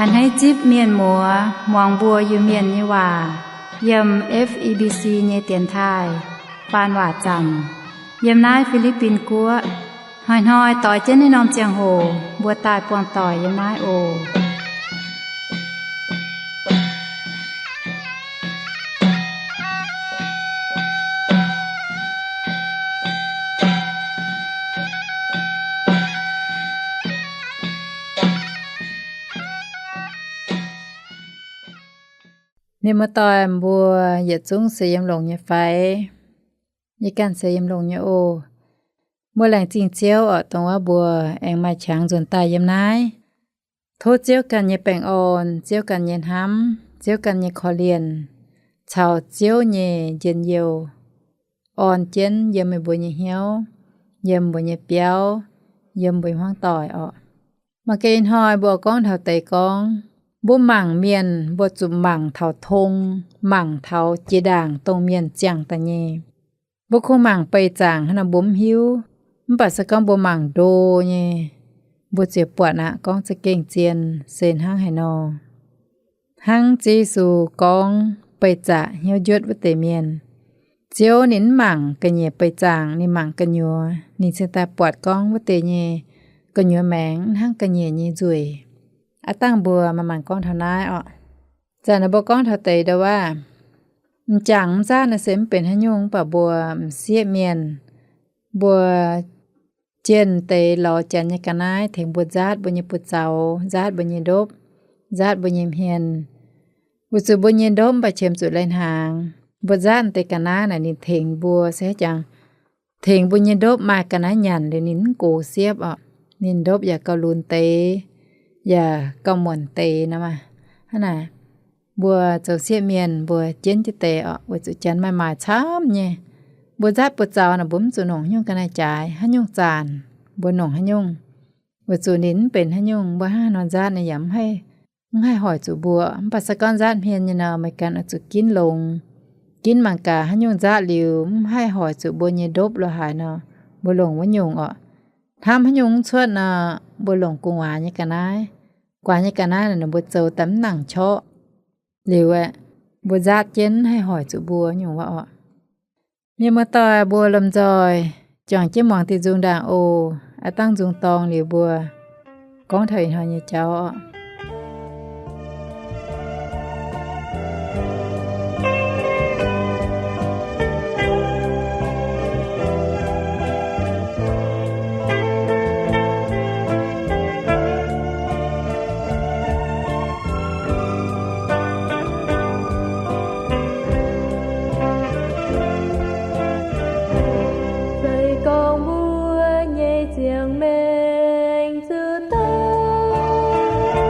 Hneiv zipv mienh muoz muangx mbuo Iu-Mienh nyei waac yiem F E B C nyei dienx taaih faan waac zanc yiem naaiv Fi^li^bin Guoqv. Hnoi-hnoi doix jienv naaiv norm ziangh hoc mbuo daaih buangh doic yiem naaiv oc. Mienh muoz-doic, mbuo yietc zungv se yiem longx nyei fai? Yie ganh se yiem longx nyei oc. Mbuo laengz zingh Ziouv oc, dongh wuov mbuo aengx maaih qangx nzuonx daaih yiem naaiv. Tov Ziouv ganh nyei baengh orn, Ziouv ganh nyei hnamv, Ziouv ganh nyei korv-lienh, caux Ziouv nyei njien-youh orn jienv yiem meih mbuo nyei hnyouv, yiem mbuo nyei biauv, yiem mbuo nyei hmuangv doic oc. Maaih ganh ih hnoi mbuo gorngv taux deix gorngv, mbuo mangc mienh mbuo zuqc mangc taux tong, mangc taux jiex ndaangc dongh mienh ziangh daaih nyei. Mbuo kungx mangc beih zaangc hnangv nor mbuo mv hiuv, mv baac se gorngv mbuo mangc ndo nyei, mbuo ziouc buatc aqv gorngv za'gengh zien se hnangv haaix nor. Hnangv Ziouv Yesu gorngv beih zaqc hnyouv njuotv wuov deix mienh, Ziouv ninh mv mangc ga'nyiec beih zaangc, ninh mangc gu'nyuoz. Ninh cingx daaih buatc gorngv wuov deix nyei gu'nyuoz maengx mv hnangv ga'nyiec nyei nzueic. Aav dangh mbuo maaih maengc gorngv taux naaiv oc. Zanc naaiv mbuo gorngv taux deix ndau wuov, m'jangc m'nzaatv naaiv se mv benx haaix nyungc, mv baac mbuo m'sieqv mienh, mbuo jienh deix lorz janx nyei ga'naaiv tengx mbuo nzaatv mbuo nyei buoz-zaux, nzaatv mbuo nyei ndopv, nzaatv mbuo nyei hmien. Weic zuqc mbuo nyei ndopv mv baac qiemx zuqc lai-hnaangx. Mbuo nzaatv deix ga'naaiv naaic ninh tengx mbuo se haaix jangx, tengx mbuo nyei ndopv maaih ga'naaiv nyanc liuz ninh mv gox siepv oc. Ninh ndopv yaac gauh lunx deix, yaac gauh muonc deix nor maah. Hnangv naaic, mbuo zoux sieqv mienh mbuo jienv jienv deix oc, weic zuqc janx maaih maaic camv nyei. Mbuo nzaatv buoz-zaux naaic mbuo mv zuqc nongc haaix nyungc ga'naaiv jaaix, haaix nyungc zaanc, mbuo nongc haaix nyungc. Weic zuqc ninh mv benx haaix nyungc, mbuo hnangv haaix nor nzaatv ninh yaac mv haih hoic zuqc mbuo. Mv baac se gorngv nzaatv hmien nyei nor, meih ganh oix zuqc ginv longx, ginv mangc gaax haaix nyungc nzaatv liuz mv haih hoic zuqc mbuo nyei ndopv lorz haaix nor, mbuo longc wuov nyungc oc. Hnamv haaix nyungc mv cuotv nor, mbuo longc gu'nguaaz nyei ga'naaiv. Gu'nguaaz nyei ga'naaiv naaic ninh mbuo zoux daaih mv nangc qorqv liuz aeqv, mbuo nzaatv jienv mv haih hoic zuqc mbuo nyungc wuov oc. Mienh muoz-doic mbuo lomh nzoih juangc jienv muangx diuh nzung ndaangc oc. Aav dangh nzung dorng liuz mbuo gorngv taux ih hnoi nyei jauv oc. Se gorngv mbuo nyei ziangh maengc zuqc daaih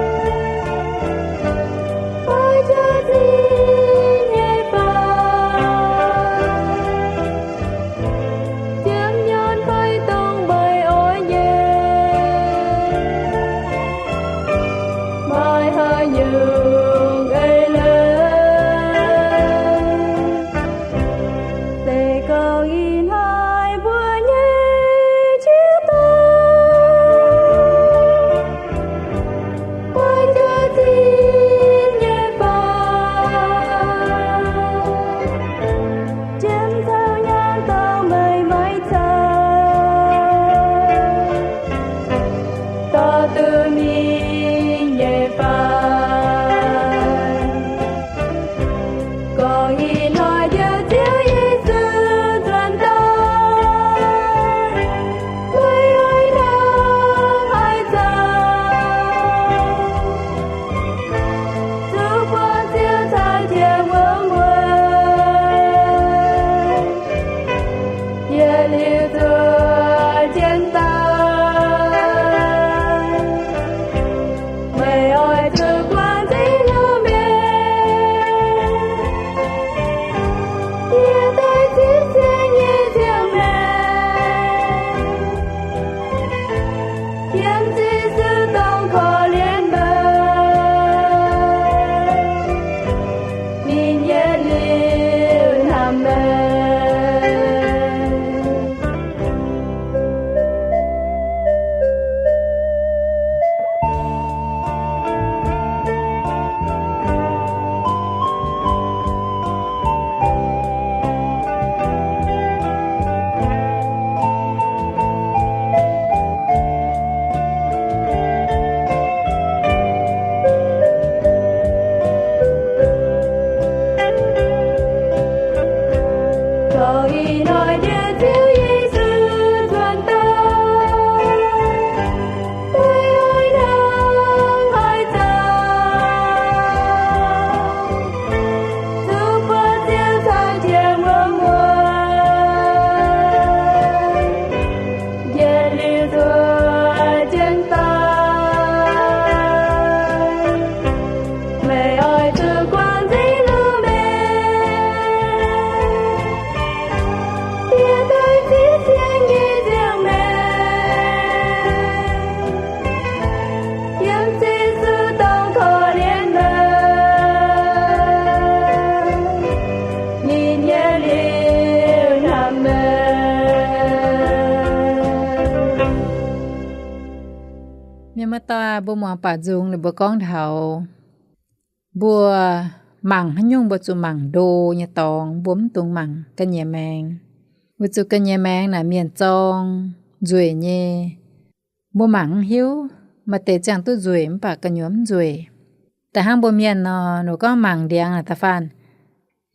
Maiv daaih mbuo muangx baac nzung ninh mbuo gorngv taux mbuo mangc haaix nyungc mbuo zuqc mangc ndo nyei dorngx, mbuo mv dungx mangc ga'nyiec maengx. Weic zuqc ga'nyiec maengx naaic mienh zorng, nzueic nyei. Mbuo mangc mv hiuv, maaih deix ziangh duqv nzueic mv baac gu'nyuoz mv nzueic. Da'hnangv mbuo mienh nor, ninh gorngv mangc ndiangx naaic da'faanh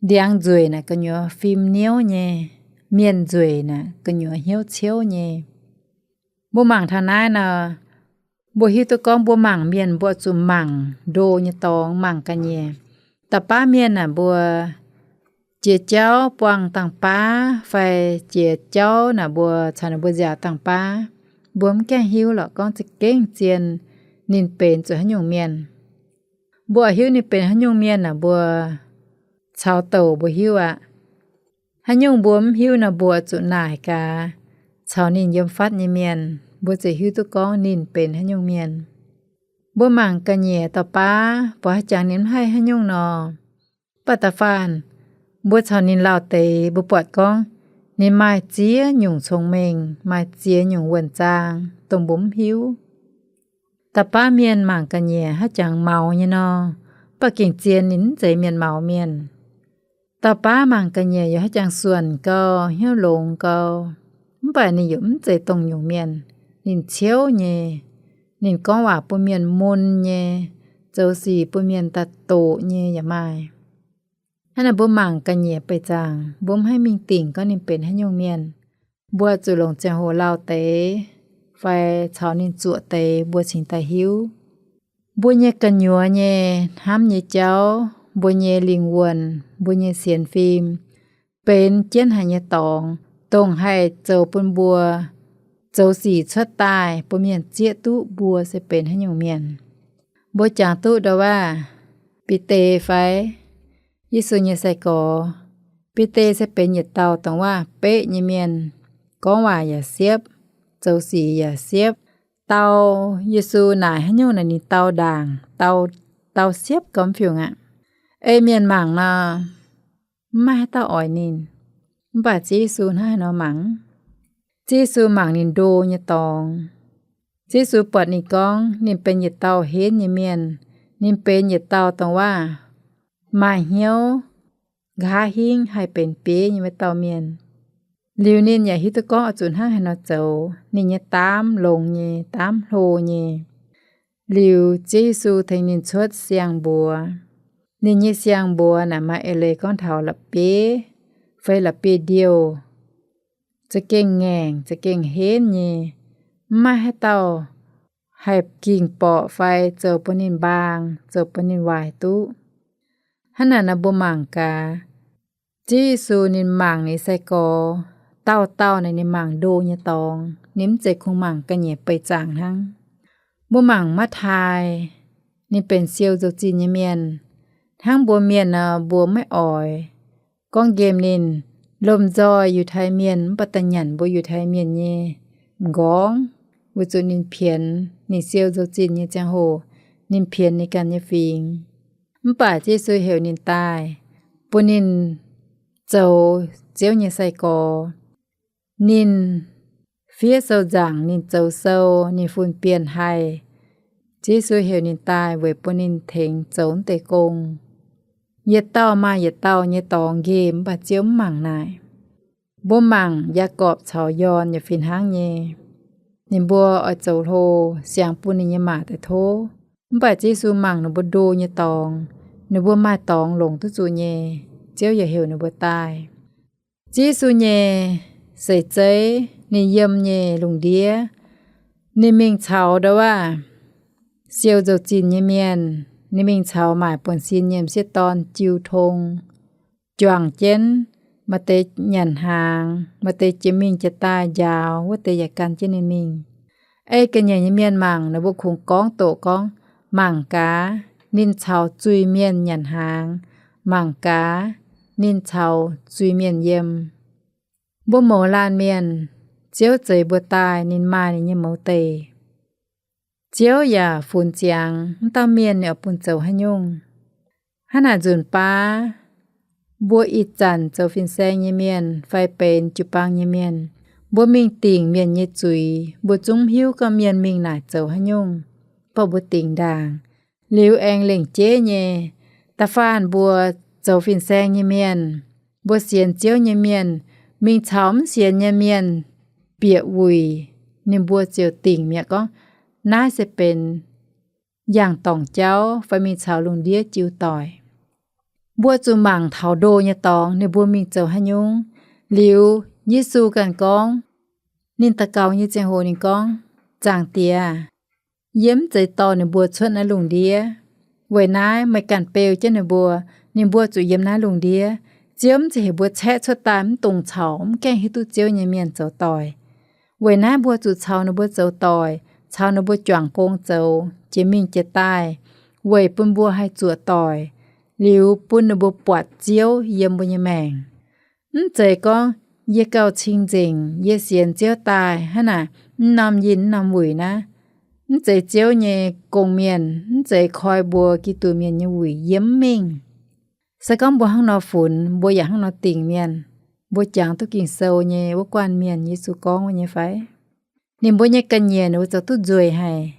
ndiangx nzueic naaic gu'nyuoz fim niouv nyei, mienh nzueic naaic gu'nyuoz hnyouv ciouv nyei. Mbuo mangc taux naaiv nor, mbuo hiuv duqv gorngv mbuo mangc mienh mbuo zuqc mangc ndo nyei dorngx, mangc ga'nyiec. Da'baav mienh naaic mbuo jiex jauv buangh dangh baav fai jiex jauv naaic mbuo caux ninh mbuo nziaauc dangh baav, mbuo mv gaengh hiuv lorqc gorngv za'gengh zien ninh benx zuqc haaix nyungc mienh. Mbuo hiuv ninh benx haaix nyungc mienh naaic mbuo caux douc mbuo hiuv aqv. Haaix nyungc mbuo mv hiuv nor mbuo zuqc naaic gaax caux ninh yiem fatv nyei mienh, mbuo ziouc hiuv duqv gorngv ninh benx haaix nyungc mienh. Mbuo mangc ga'nyiec dauh baav, buatc haaix jangx ninh mv haih haaix nyungc nor, mv baac da'faanh mbuo caux ninh lauh deix, mbuo buatc gorngv ninh maaih ziex nyungc cong-mengh, maaih ziex nyungc wuonh zaang, dongh mbuo mv hiuv. Dauh baav mienh mangc ga'nyiec haaix jangx maux nyei nor, mv baac gengh zien ninh mv zeiz mienh maux mienh. Dauh baav mangc ga'nyiec yaac haaix jangx suonc gau, hnyouv longx gau, mv baac ninh yaac mv zeiz dongh nyungc mienh. Ninh ciouv nyei, ninh gorngv waac bun mienh mun nyei, zoux sic bun mienh daaih doqc nyei yaac maaih. Hnangv naaic mbuo mangc ga'nyiec beih zaangc, mbuo mv haih mingh dingc gorngv ninh benx haaix nyungc mienh. Mbuo zuqc longc ziangh hoc lauh deix fai caux ninh zuoqc deix mbuo cingx daaih hiuv. Mbuo nyei gu'nyuoz nyei hnamv nyei jauv, mbuo nyei lingh wuonh, mbuo nyei sienx fim, benx jienv haic nyei dorngx, dongh haih zoux bun mbuo zoux sic cuotv daaih bun mienh zieqv duqv mbuo se benx haaix nyungc mienh. Mbuo jangx duqv ndau-waav Bide fai? Yesu nyei sai-gorx, Bide se benx yietc dauh dongh waav-beqv nyei mienh, gorngv waac yaac siepv, zoux sic yaac siepv. Dau Yesu naaic haaix nyungc naaic ninh dau ndaangc, dau, dau siepv gau mv fiungc aqv. Ei mienh mangc nor, mv maaih haaix dauh oix ninh. Mv baac Ziouv Yesu hnangv haaix nor mangc? Ziouv Yesu mangc ninh ndo nyei dorngx. Ziouv Yesu buatc ninh gorngv ninh benx yietc dauh henv nyei mienh. Ninh benx yietc dauh dongh waav maaih hnyouv, nqa'haav hingv haih benx bieiv nyei wuov dauh mienh. Liuz ninh yaac hiuv duqv gorngv oix zuqc hnangv haaix nor zoux. Ninh nyei daamv longx nyei, daamv hlo nyei. Liuz Ziouv Yesu tengx ninh cuotv siang-mbuox. Ninh nyei siang-mbuox naaic maaih eix leiz gorngv taux la'bieiv fai la'bieiv-ndiouh, za'gengh ngaengc, za'gengh henv nyei. Mv maaih haaix dauh haih gingc borqc fai zoux bun ninh mbaang, zoux bun ninh waaic duqv. Hnangv naaic nor mbuo mangc gaax, Ziouv Yesu ninh mangc ninh sai-gorx, dauh dauh naaic ninh mangc ndo nyei dorngx, ninh mv zeiz kungx mangc ga'nyiec beih zaangc hnangv. Mbuo mangc Matv^taai, ninh benx siou nzou-zinh nyei mienh. Hnangv mbuo mienh nor, mbuo maiv oix gorngv nqemh ninh. Lomh nzoih Yiutai Mienh mv baac da'nyanc mbuo Yiutai Mienh nyei m'nqorngv, weic zuqc ninh pienx, ninh siou nzou-zinh nyei ziangh hoc, ninh pienx ninh ganh nyei fingx. Mv baac Yesu heuc ninh daaih, bun ninh zoux Ziouv nyei sai-gorx. Ninh fiev sou nzaangc, ninh zoux sou, ninh fun-bienh haih. Yesu heuc ninh daaih weic bun ninh tengx zoux wuov deix gong. Yietc dauh maaih yietc dauh nyei dorngx nqemh, mv baac Ziouv mv mangc naaic. Mbuo mangc Yaagorpc caux Yorn yaac fih hnangv nyei. Ninh mbuo oix zoux hlo, siangx bun ninh nyei maa daaih tov. Mv baac Yesu mangc ninh mbuo ndo nyei dorngx, ninh mbuo maaih dorngx longc duqv zuqc nyei, Ziouv yaac heuc ninh mbuo daaih. Yesu nyei seix zeiv, ninh yiem nyei lungh ndiev, ninh mingh caux ndau wuov siou nzou-zinh nyei mienh, ninh mingh caux maaic buonc sin nyei m'sieqv dorn jiu tong, juangc jienv. Maaih deix nyanc hnaangx, maaih deix jiex mingh jiex daaih njaaux, wuov deix yaac gan jienv ninh mingh. Ei ga'nyiec nyei mienh mangc, ninh mbuo kungx gorngv doqc gorngv, mangc gaax, ninh caux zuiz-mienh nyanc hnaangx, mangc gaax, ninh caux zuiz-mienh yiem. Mbuo mouz laanh mienh, Ziouv zeix mbuo daaih, ninh maaih ninh nyei mouz deic. Ziouv yaac funx ziangx wuov dauh mienh ninh oix bun zoux haaix nyungc. Hnangv naaic nzunc baav, mbuo ih zanc zoux fin-saeng nyei mienh fai benx jiu-baang nyei mienh, mbuo mingh dingc mienh nyei zuiz, mbuo zungv mv hiuv gorngv mienh mingh naaic zoux haaix nyungc. baac mbuo dingc ndaangc. Liuz aengx lengc jeiv nyei, da'faanh mbuo zoux fin-saeng nyei mienh, mbuo sienx Ziouv nyei mienh, mingh caux mv sienx nyei mienh bieqc wuic, ninh mbuo ziouc dingc mi'aqv gorngv, naaiv se benx yangh dorngc jauv fai mingh caux lungh ndiev jiu doic. Mbuo zuqc mangc taux ndo nyei dorngx ninh mbuo mingh zoux haaix nyungc. Liuz Yesu ganh gorngv, ninh daux gaux nyei ziangh hoc ninh gorngv, Zaangc Diex, yie mv zeiz dorh ninh mbuo cuotv naaiv lungh ndiev. Weic naaiv meih ganh beu jienv ninh mbuo, ninh mbuo zuqc yiem naaiv lungh ndiev. Ziouv mv zeiz heuc mbuo caeqv cuotv daaih mv dungx caux mv gaengh hiuv duqv Ziouv nyei mienh zoux doic. Weic naaiv mbuo zuqc caux ninh mbuo zoux doic, caux ninh mbuo juangc gong zoux jiex mingh jiex daaih, weic bun mbuo haih zuoqc doic, liuz bun ninh mbuo buatc Ziouv yiem mbuo nyei maengc. Mv zeiz gorngv yie gauh cing-nzengc, yie sienx Ziouv daaih hnangv naaic, mv norm yinh mv norm wuic naaiv, mv zeiz Ziouv nyei gong-mienh, mv zeiz koi mbuo Giduc mienh nyei wuic yiem mv mingh. Se gorngv mbuo hnangv nor funx, mbuo yaac hnangv nor dingc mienh, mbuo jangx duqv Ging-Sou nyei wuov guanh mienh Yesu gorngv wuov nyei fai? Ninh mbuo nyei ga'nyiec ninh mbuo zoux duqv nzueic haic.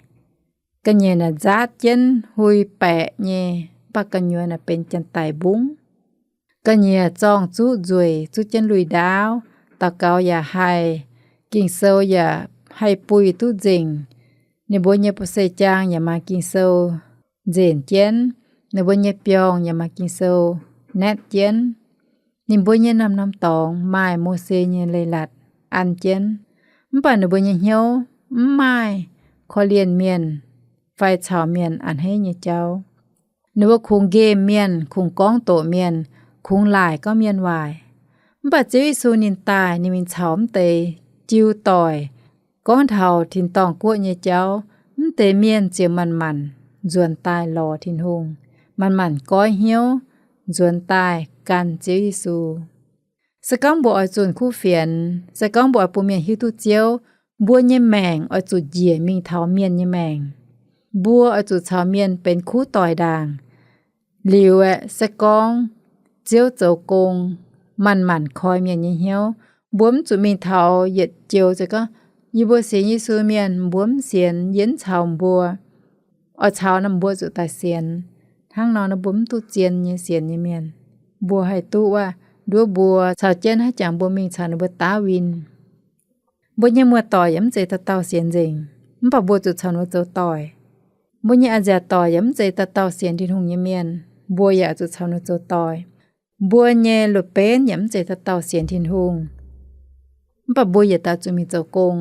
Ga'nyiec naaic nzaatv jienv hui baeqc nyei, mv baac gu'nyuoz naaic benx janx-daic-mbungv. Ga'nyiec zorng-zuqv nzueic, zuqv jienv lui-ndaauv, daux gaux yaac haih, Ging-Sou yaac haih buih duqv nzengc. Ninh mbuo nyei ba'seix jaang yaac maaih Ging-Sou nzenc jienv, ninh mbuo nyei biorngh yaac maaih Ging-Sou naetv jienv. Ninh mbuo nyei norm-norm dorngx maaih Mose nyei leiz-latc an jienv, mv baac ninh mbuo nyei hnyouv mv maaih korv-lienh mienh fai caux mienh a'hneiv nyei jauv. Ninh mbuo kungx nqemh mienh, kungx gorngv doqc mienh, kungx laaic gorngv mienh waaic. Mv baac Ziouv Yesu ninh daaih, ninh mingh caux mv deix jiu doic gorngv taux tin-dorngh guoqv nyei jauv, mv deix mienh ziouc manc-manc nzuonx daaih lorz Tin-Hungh, manc-manc goiv hnyouv nzuonx daaih gan Ziouv Yesu. Se gorngv mbuo oix zunh kuv fienx, se gorngv mbuo oix bun mienh hiuv duqv Ziouv, mbuo nyei maengc oix zuqc njiec mingh taux mienh nyei maengc. Mbuo oix zuqc caux mienh benx kuv doic ndaangc. Liuz aeqv, se gorngv Ziouv zoux gong, manc-manc koi mienh nyei hnyouv, mbuo mv zuqc mingh taux yietc joux ziouc gorngv, yie mbuo sienx Yesu mienh, mbuo mv sienx, yie mv caux mbuo. Oix caux nor mbuo zuqc daaih sienx. Hnangv nor nor mbuo mv duqv zien nyei sienx nyei mienh. Mbuo haih duqv wuov, nduov mbuo caux jienv haaix jangx mbuo mingh caux ninh mbuo daav win. Mbuo nyei muoz-doic yaac mv zeiz dauh dauh sienx nzengc, mv baac mbuo zuqc caux ninh mbuo zoux doic. Mbuo nyei a'nziaauc doic yaac mv zeiz dauh dauh sienx Tin-Hungh nyei mienh, mbuo yaac zuqc caux ninh mbuo zoux doic. Mbuo nyei luoqc benv yaac mv zeiz dauh dauh sienx Tin-Hungh, mv baac mbuo yietc dauh zuqc mingh zoux gong.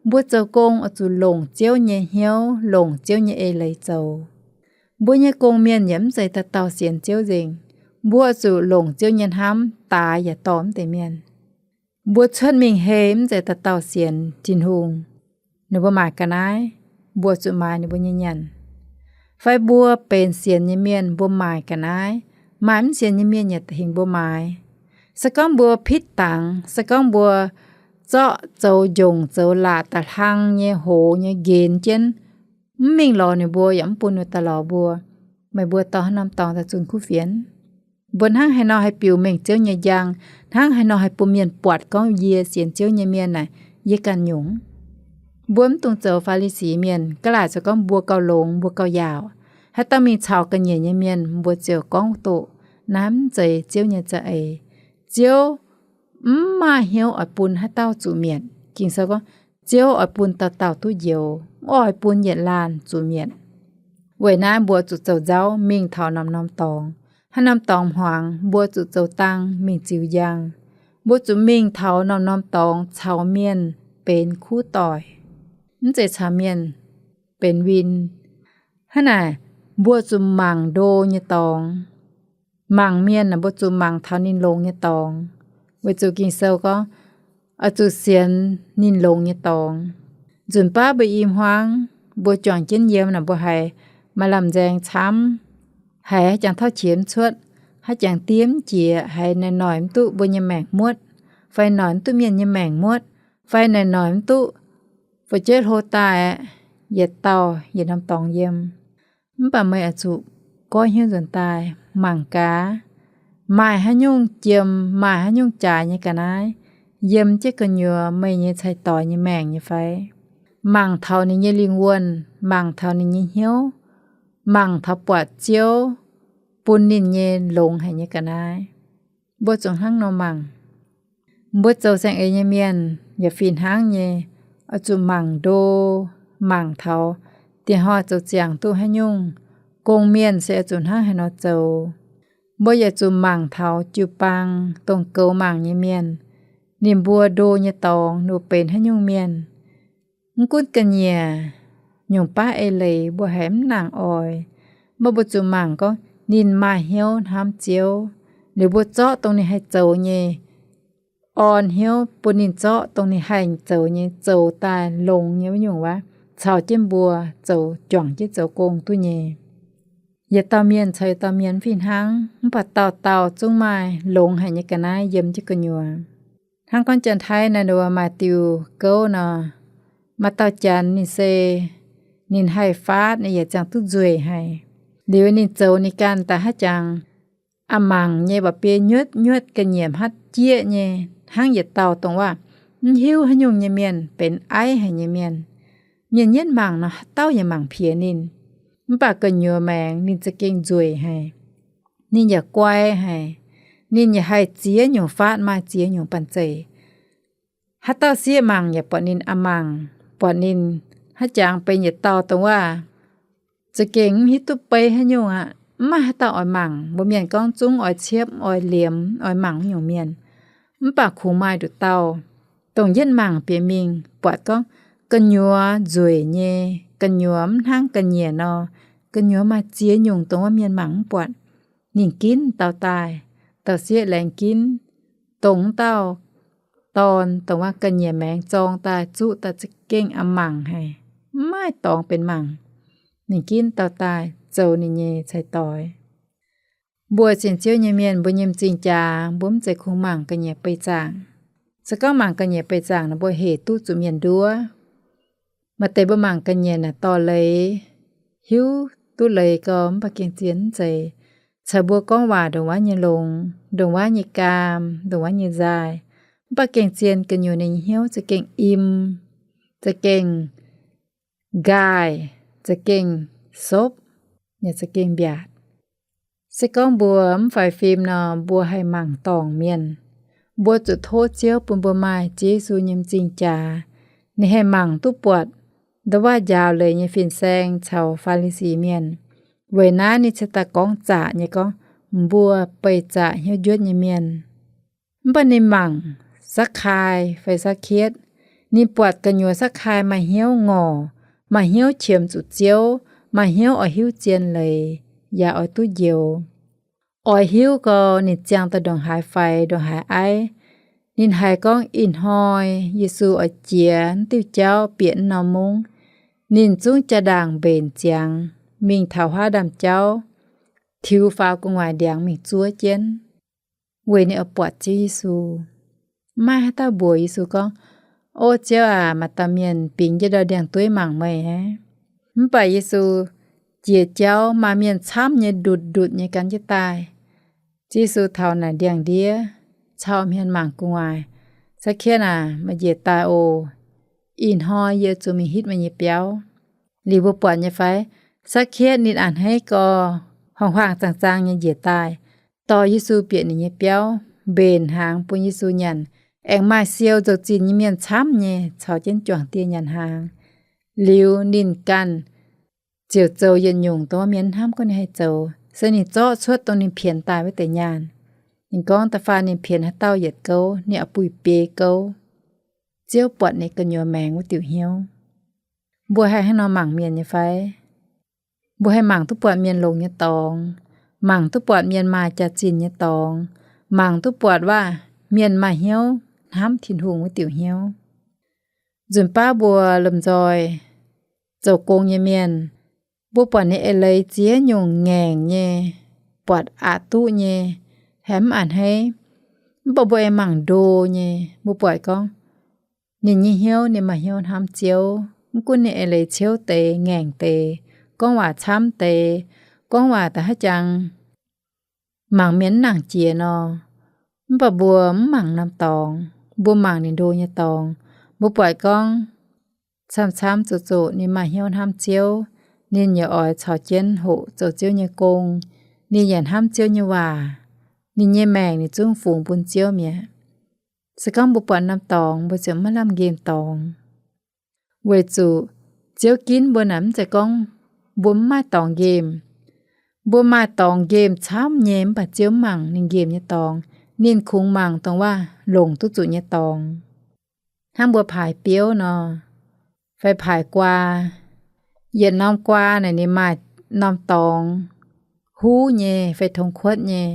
Mbuo zoux gong oix zuqc longc Ziouv nyei hnyouv, longc Ziouv nyei eix leiz zoux. Mbuo nyei gong-mienh yaac mv zeiz dauh dauh sienx Ziouv nzengc. Mbuo zuqc longc Ziouv nyei hnamv daaix yaac dorh mv deix mienh. Mbuo cuotv mingh hei mv zeiz dauh dauh sienx Tin-Hungh. Ninh mbuo maaic ga'naaiv, mbuo zuqc maaiz ninh mbuo nyei nyanc. Fai mbuo benx sienx nyei mienh, mbuo maaic ga'naaiv, maaih mv sienx nyei mienh yaac hingx mbuo maaiz. Se gorngv mbuo pitv dangx, se gorngv mbuo zorqv zoux njongc zoux laatc da'hlang nyei hoz nyei nqenx jienv, mv mingh lorz ninh mbuo yaac mv bun ninh daaih lorz mbuo, meih mbuo dorh haaix norm dorngx daaih zunh kuv fienx? Mbuo hnangv haaix nor haih biux mengh Ziouv nyei njang, hnangv haaix nor haih bun mienh buatc gorngv yie sienx Ziouv nyei mienh naaic, yie ganh nyungc. Mbuo mv dungx zoux Faa^li^si mienh, ga'laaic zoux gorngv mbuo gauh longx, mbuo gauh yaauc. Haaix dauh mingh caux ga'nyiec nyei mienh, mbuo ziouc gorngv doqc, naaiv mv zeiz Ziouv nyei za'eix. Ziouv mv maaih hnyouv oix bun haaix dauh zuqc mietc. Ging-Sou gorngv, Ziouv oix bun dauh dauh duqv njoux, mv oix bun yietc laanh zuqc mietc. Weic naaiv mbuo zuqc zoux nzauv mingh taux norm-norm dorngx. Haaix norm dorngx hmuangx, mbuo zuqc zoux dang mingh ziux njang. Mbuo zuqc mingh taux norm-norm dorngx caux mienh benx kuv doic, mv zeiz caux mienh benx win. Hnangv naaic, mbuo zuqc mangc ndo nyei dorngx. Mangc mienh naaic, mbuo zuqc mangc taux ninh longx nyei dorngx. Weic zuqc Ging-Sou gorngv, oix zuqc sienx ninh longx nyei dorngx. Nzunc baav mbuo i hmuangv, mbuo juangc jienv yiem naaic, mbuo haiz maaih lamh nzaeng camv, haiz haaix jangx tauv qiex mv cuotv, haaix jangx diev mv jiex, haiz naaic noic mv duqv mbuo nyei maengc muotv, fai noic mv duqv mienh nyei maengc muotv, fai naaic noic mv duqv fu'jueiv hlo daaih, yietc dauh yietc norm dorngx yiem. Mv baac meih oix zuqc goiv hnyouv nzuonx daaih mangc gaax, maaih haaix nyungc jiem, maaih haaix nyungc jaaix nyei ga'naaiv yiem jienv gu'nyuoz meih nyei cai-doix nyei maengc nyei fai? mangc taux ninh nyei lingh wuonh, mangc taux ninh nyei hnyouv, mangc taux buatc Ziouv bun ninh nyei longx haic nyei ga'naaiv. Mbuo zuqc hnangv nor mangc. Mbuo zoux saeng-eix nyei mienh yaac fih hnangv nyei, oix zuqc mangc ndo, mangc taux diex hnoi zoux ziangx duqv haaix nyungc. Gong mienh se oix zuqc hnangv haaix nor zoux. Mbuo yaac zuqc mangc taux jiu-baang dongh goux mangc nyei mienh, ninh mbuo ndo nyei dorngx ninh mbuo benx haaix nyungc mienh. Mv gunv ga'nyiec nyungc baav eix leiz mbuo haiz mv nangc oix, mv baac mbuo zuqc mangc gorngv ninh maaih hnyouv hnamv Ziouv, liuz mbuo zorqv dongh ninh haih zoux nyei, orn hnyouv bun ninh zorqv dongh ninh haih zoux nyei zoux daaih longx nyei wuov nyungc waac caux jienv mbuo zoux, juangc jienv zoux gong duqv nyei. Yietc dauh mienh caux yietc dauh mienh mv fih hnangv, mv baac dauh dauh zungv maaih longx haic nyei ga'naaiv yiem jienv gu'nyuoz. Hnangv gorngv Janx-Taiv naaiv nduov maaih diuh gouv nor, maaih dauh Janx ninh se, ninh haih faatv, ninh yaac ziangh duqv nzueic haic. Liuz ninh zoux ninh ganh daaih haaix jangx a'mangc nyei mba'biei nyuotv nyuotv ga'nyiec hmatv jieqv nyei, hnangv yietc dauh dongh waac mv hiuv haaix nyungc nyei mienh, benx aiv haic nyei mienh. Mienh nyetv mangc nor, haaix dauh yaac mangc piex ninh. Mv baac gu'nyuoz maengx ninh za'gengh nzueic haic. Ninh yaac guai haic. Ninh yaac haih ziex nyungc faatv maaih ziex nyungc banh zeic. Haaix dauh sieqv mangc yaac buatc ninh a'mangc, buatc ninh haaix jangx benx yietc dauh dongh waac za'gengh mv hiuv duqv beiv haaix nyungc aqv. Mv maaih haaix dauh oix mangc. Mbuo mienh gorngv zungv oix ciepv, oix liemx, oix mangc wuov nyungc mienh. Mv baac kungx maaih nduqc dauh, dongh yietv mangc bieqc mingh buatc gorngv gu'nyuoz nzueic nyei, gu'nyuoz mv hnangv ga'nyiec nor, gu'nyuoz maaih ziex nyungc dongh wuov mienh mangc mv buatc. Ninh ginv dauh daaih, dauh sieqv laengz ginv, dongh wuov dauh dorn dongh wuov ga'nyiec maengx zorng daaih zuqv daaih za'gengh a'mangc haic, mv maaih dorngx benx mangc. Ninh ginv dauh daaih zoux ninh nyei ceix doix. Mbuo sienx Ziouv nyei mienh, mbuo nyei m'zing jaax, mbuo mv zeiz kungx mangc ga'nyiec beih zaangc. Se gorngv mangc ga'nyiec beih zaangc nor, mbuo hec duqv zuqc mienh nduov. Maaih deix mbuo mangc ga'nyiec naaic dorh leiz, hiuv duqv leiz gau, mv baac gengh zien mv zeiz. Caux mbuo gorngv waac ndongc wuov nyei longx, ndongc wuov nyei gaam, ndongc wuov nyei nzaaih, mv baac gengh zien gu'nyuoz ninh nyei hnyouv za'gengh im, za'gengh nqaaic, za'gengh sopv, yaac za'gengh mbiaatc. Se gorngv mbuo mv faix fim nor, mbuo haih mangc dorngc mienh. Mbuo zuqc tov Ziouv bun mbuo maaih Ziouv Yesu nyei m'zing jaax, ninh haih mangc duqv buatc nda'wuov njaaux leiz nyei fin-saeng caux Faa^li^si Mienh. Weic naaiv ninh cingx daaih gorngv zaqc nyei gorngv, mbuo beih zaqc hnyouv njuotv nyei mienh. Mv baac ninh mangc Sakc^kai fai Sakc^ketv. Ninh buatc gu'nyuoz Sakc^kai maaih hnyouv ngorc, maaih hnyouv qiemx zuqc Ziouv, maaih hnyouv oix hiuv zien leiz, yaac oix duqv njoux. Oix hiuv gau, ninh ziangh daaih ndongc haaix faix ndongc haaix aiv. Ninh haiz gorngv ih hnoi Yesu oix jiex diuh jauv bieqc norm mungv, ninh zungv jaa-ndaangc mbenc ziangx mingh taux huaav ndaamv-jauv, tiux faaux gu'nguaaic ndiangx mingh zuov jienv, weic ninh oix buatc Ziouv Yesu. Maiv haaix dauh mbuox Yesu gorngv, O Ziouv aac, maaih dauh mienh bingx jienv ndau ndiangx-dueiv mangc meih aqv. Mv baac Yesu jiex jauv, maaih mienh camv nyei ndutc ndutc nyei gan jienv daaih. Ziouv Yesu taux naaic ndiangx-ndiev, cau hmien mangc gu'nguaaic, Sakc^ketv aac, meih njiec daaih oc. Ih hnoi yie zuqc mingh hitv meih nyei biauv. Liuz mbuo buatc nyei fai, Sakc^ketv ninh a'hneiv gau, huaang-huaang zaang-zaang nyei njiec daaih, dorh Yesu bieqc ninh nyei biauv, mbenc hnaangx bun Yesu nyanc. Aengx maaih siou nzou-zinh nyei mienh camv nyei caux jienv juangc dieh nyanc hnaangx. Liuz ninh ganh ziouc zoux yietc nyungc dongh mienh hnamv gorngv ninh haih zoux, se ninh zorqv cuotv dongh ninh pienx daaih wuov deix nyaanh. Ninh gorngv da'faanh ninh pienx haaix dauh yietc gouv, ninh oix buih biei gouv. Ziouv buatc ninh gu'nyuoz maengx wuov diuc hnyouv. Mbuo haih hnangv nor mangc mienh nyei fai? Mbuo haih mangc duqv buatc mienh longx nyei dorngx, mangc duqv buatc mienh maaih jaax-zinh nyei dorngx, mangc duqv buatc waac mienh maaih hnyouv hnamv Tin-Hungh wuov diuc hnyouv. Nzunc baav mbuo lomh nzoih zoux gong nyei mienh, mbuo buatc ninh eix leiz ziex nyungc ngaengc nyei, buatc aqc duqv nyei, haih mv a'hneiv. Mv baac mbuo aengx mangc ndo nyei, mbuo buatc gorngv ninh nyei hnyouv, ninh maaih hnyouv hnamv Ziouv. Mv gunv ninh eix leiz ciouv deix, ngaengc deix, gorngv waac camv deix, gorngv waac da'haav jangx, mangc mienh mv nangc jiex nor, mv baac mbuo mv mangc norm dorngx, mbuo mangc ninh ndo nyei dorngx. Mbuo buatc gorngv Camv-camv zuqc zuqc ninh maaih hnyouv hnamv Ziouv, ninh yaac oix caux jienv hoqc zoux Ziouv nyei gong. Ninh yaac hnamv Ziouv nyei waac. Ninh nyei maengc ninh zungv fungx bun Ziouv mi'aqv. Se gorngv mbuo buatc norm dorngx, mbuo ziouc maiv lamh nqemh dorngx. Weic zuqc Ziouv ginv mbuo naaic mv zeiz gorngv mbuo mv maaih dorngx nqemh. Mbuo maaih dorngx nqemh camv nyei, mv baac Ziouv mv mangc ninh nqemh nyei dorngx. Ninh kungx mangc dongh waac longc duqv zuqc nyei dorngx. Hnangv mbuo paaix biouv nor, fai paaix guaa. Yietc norm guaa naaic ninh maaih norm dorngx huv nyei fai tong kuotv nyei.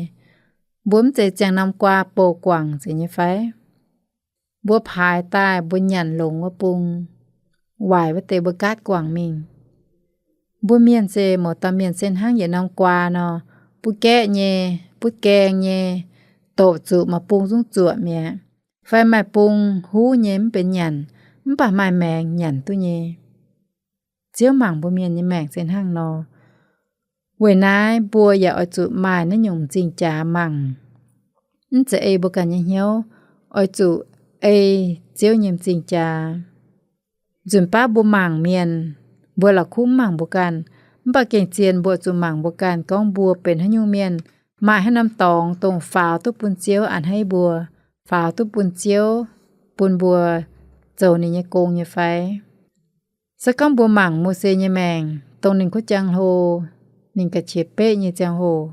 Mbuo mv zeiz ziangh norm guaa bouh guangc nzengc nyei fai? Mbuo paaix daaih mbuo nyanc longc wuov bung, waaic wuov deix mbuo gaatv guangc mingh. Mbuo mienh se mouz dauh mienh se hnangv yietc norm guaa nor, butv gaeqv nyei, butv gaeng nyei, doqc zuqc maaih bung zungv zuoqc mi'aqv. Fai maaih bung huv nyei mv benx nyanc, mv baac maaih maengx nyanc duqv nyei. Ziouv mangc mbuo mienh nyei maengc se hnangv nor. Weic naaiv mbuo yaac oix zuqc maaih naaiv nyungc m'zing jaax mangc. Mv zeiz ei mbuo ganh nyei hnyouv, oix zuqc ei Ziouv nyei m'zing jaax. Nzunc baav mbuo mangc mienh, mbuo la'kuqv mv mangc mbuo ganh, mv baac gengh zien mbuo zuqc mangc mbuo ganh gorngv mbuo benx haaix nyungc mienh, maaih haaix norm dorngx dongh faaux duqv bun Ziouv a'hneiv mbuo, faaux duqv bun Ziouv, bun mbuo zoux ninh nyei gong nyei fai. Se gorngv mbuo mangc Mose nyei maengc, dongh ninh kuv jangx hlo, ninh ga'qiex beqv nyei ziangh hoc,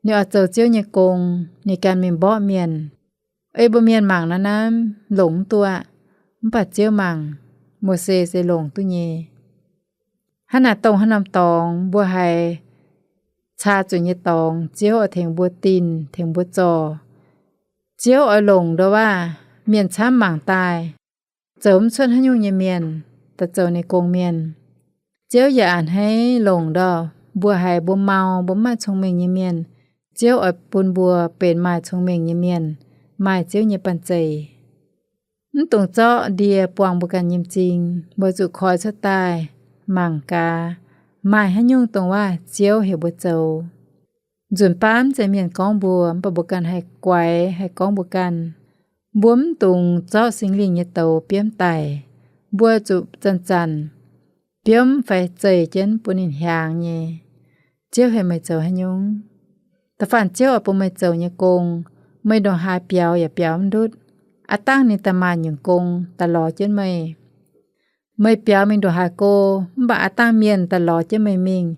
ninh oix zoux Ziouv nyei gong, ninh ganh mingh mborqv mienh. Ei mbuo mienh mangc naaiv naaiv longc mv duqv aqv, mv baac Ziouv mangc Mose se longc duqv nyei. Hnangv naaic dongh haaix norm dorngx mbuo haiz caa zuqc nyei dorngx, Ziouv oix tengx mbuo dinh, tengx mbuo zorc. Ziouv oix longc ndo waac mienh camv mangc daaih, zoux mv cuotv haaix nyungc nyei mienh, daaih zoux ninh gong mienh. Ziouv yaac a'hneiv longc ndau mbuo haiz mbuo mau, mbuo mv maaih cong-mengh nyei mienh. Ziouv oix bun mbuo benx maaih cong-mengh nyei mienh, maaih Ziouv nyei banh zeic. Mv dungx zorqv ndie buangh mbuo ganh nyei m'zing, mbuo zuqc koi cuotv daaih mangc gaax, maaih haaix nyungc dongh waac Ziouv heuc mbuo zoux. Nzunc baav mv zeiz mienh gorngv mbuo, mv baac mbuo ganh haih guaix, haih gorngv mbuo ganh. Mbuo mv dungx zorqv Singx Lingh nyei douz biomv daic. Mbuo zuqc zanc-zanc biomv fai zeih jienv bun ninh hiaangx nyei. Ziouv heuc meih zoux haaix nyungc? Da'faanh Ziouv oix bun meih zoux nyei gong, meih ndongc haaix biaux yaac biaux mv ndutv. Aav dangh ninh daaih maaih nyungc gong daaih lorz jienv meih. Meih biaux mingh ndongc haaix go, mv baac aav dangh mienh daaih lorz jienv meih mingh,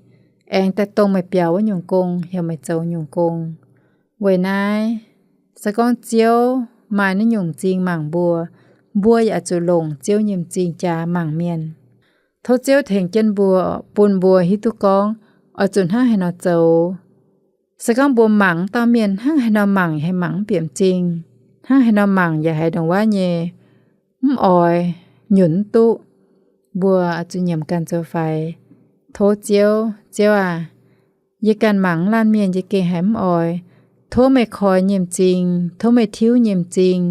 aengx daaih dongh meih biaux wuov nyungc gong heuc meih zoux nyungc gong. Weic naaiv, se gorngv Ziouv maaih naaiv nyungc m'zing mangc mbuo, mbuo yaac zuqc longc Ziouv nyei m'zing jaax mangc mienh. Tov Ziouv tengx jienv mbuo, bun mbuo hiuv duqv gorngv oix zuqc hnangv haaix nor zoux. Se gorngv mbuo mangc dauh mienh hnangv haaix nor mangc haih mangc mv bieqc m'zing, hnangv haaix nor mangc yaac haiz ndongc waac nyei, mv oix, nyunc mv duqv, mbuo zuqc nyiemc ganh zoux faix. Tov Ziouv, Ziouv aac, yie ganh mangc mv laanh mienh yie gengh haiz mv oix. Tov meih koi nyei m'zing, tov meih tiuv nyei m'zing,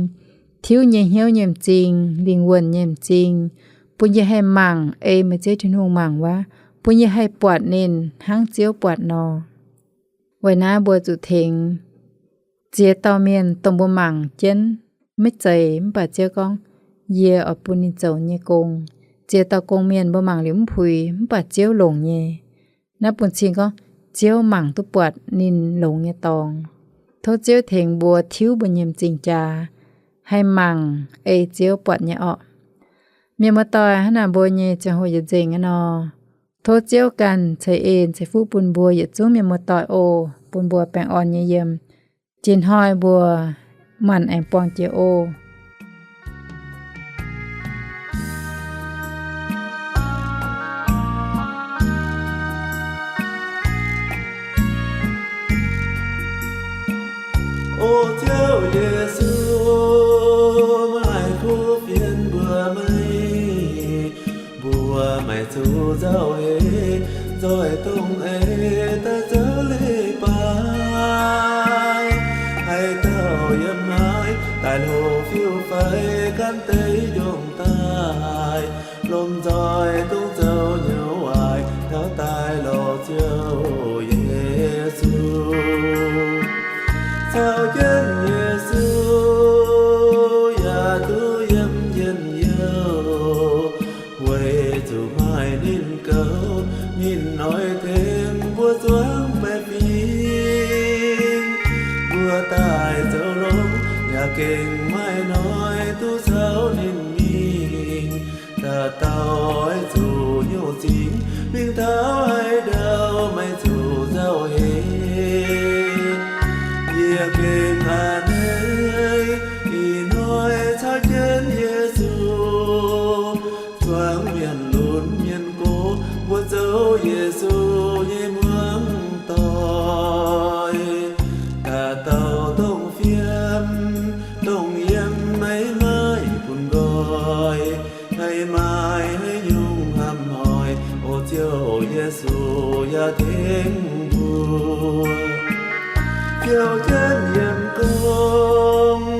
tiuv nyei hnyouv nyei m'zing, lingh wuonh nyei m'zing, bun yie haih mangc ei meih Ziouv Tin-Hungh mangc wuov, bun yie haih buatc ninh hnangv Ziouv buatc nor. Weic naaiv mbuo zuqc tengx ziex dauh mienh dongh mbuo mangc jienv maiv zeiz mv baac Ziouv gorngv, yie oix bun ninh zoux nyei gong. Ziex dauh gong-mienh mbuo mangc liuz mv puix mv baac Ziouv longc nyei. Naaiv bun cing gorngv Ziouv mangc duqv buatc ninh longx nyei dorngx. Tov Ziouv tengx mbuo tiuv mbuo nyei m'zing jaax, haih mangc ei Ziouv buatc nyei orqc. Mienh muoz-doic, hnangv naaic mbuo nyei ziangh hoc yietc nzengc aqv nor, tov Ziouv ganh ceix en ceix fuqv bun mbuo yietc zungv mienh muoz-doic oc, bun mbuo baengh orn nyei yiem. Jiex hnoi mbuo maanc aengx buangh jiex oc. O Ziouv Yesu, maaih kuv fienx mbuox meih, mbuox meih zuqc nzauh heix, nzoih dongh eix daaih zoux leiz-baaix. Haaix dauh yiem naaiv daaih hlo fiuv-faix gan deix njongc daaih, lomh nzoih dongh zoux nyei waaic taux daaih lorz Ziouv Yesu. Caux jienv Yesu yaac duqv yiem njien-youh, weic Gengh maaih hnoi duqv caux ninh mingh, dauh dauh oix zuqc nyungc zingx, mingh taux haaix ndau maiv zuqc nzauh heix. Yie gengh a'hneiv ih hnoi caux jienv Yesu, zuangx mienh lunx mienh gox mbuo zoux Yesu nyei muangx doic. Dauh dauh dongh fiem dongh yiem maiv maaih bun nqoi, haih maaih haaix nyungc hnamv hnoi, o Ziouv Yesu yaac tengx mbuo. Fiou jienv yiem gorngv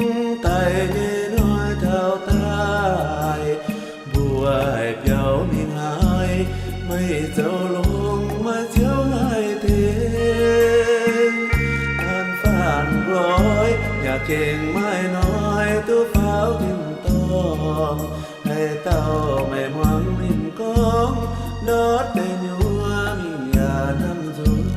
daic nyei hnoi taux daaih, mbuo haih biaux mingh haaix, meih zoux longx maiv ziouc haih tengx. An faanh mbuo oix yaac gengh maaih hnoi duqv faaux tin-dorngh, haaix dauh meih muangx ninh gorngv, ndortv deic nyuoqc mingh yaac hnamv nzuonx.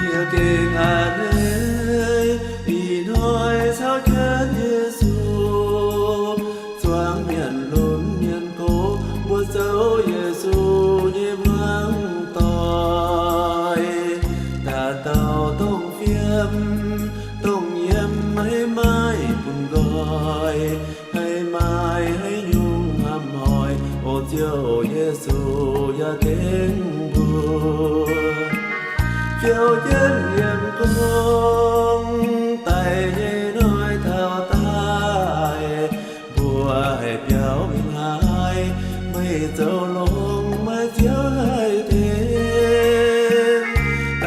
Yie gengh a'hneiv ih hnoi caux jienv Yesu, zuangx mienh lunx mienh gox mbuo zoux Yesu nyei muangx doic. Dauh dauh dongh fiem dongh yiem maiv maaih bun nqoi, haih maaih haaix nyungc hnamv hnoi, o Ziouv Yesu yaac tengx mbuo. Fiou jienv yiem gorngv daic nyei hnoi taux daaih, mbuo haih biaux mingh haaix, meih zoux longx maiv ziouc haih tengx.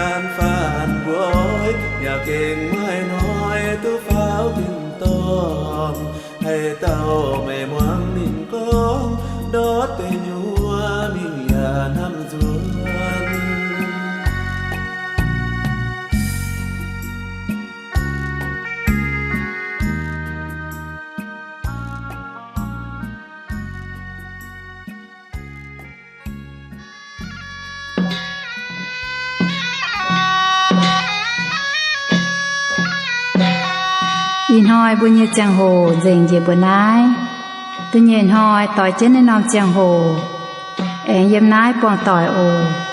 An faanh mbuo oix yaac gengh maaih hnoi duqv faaux tin-dorngh, haaix dauh meih muangx ninh gorngv, ndortv deic nyuoqc mingh yaac hnamv nzuonx. Ih hnoi mbuo nyei ziangh hoc nzengc njiec mbuo naaiv. Da'nyeic hnoi doix jienv naaiv norm ziangh hoc aengx yiem naaiv buangh doic oc.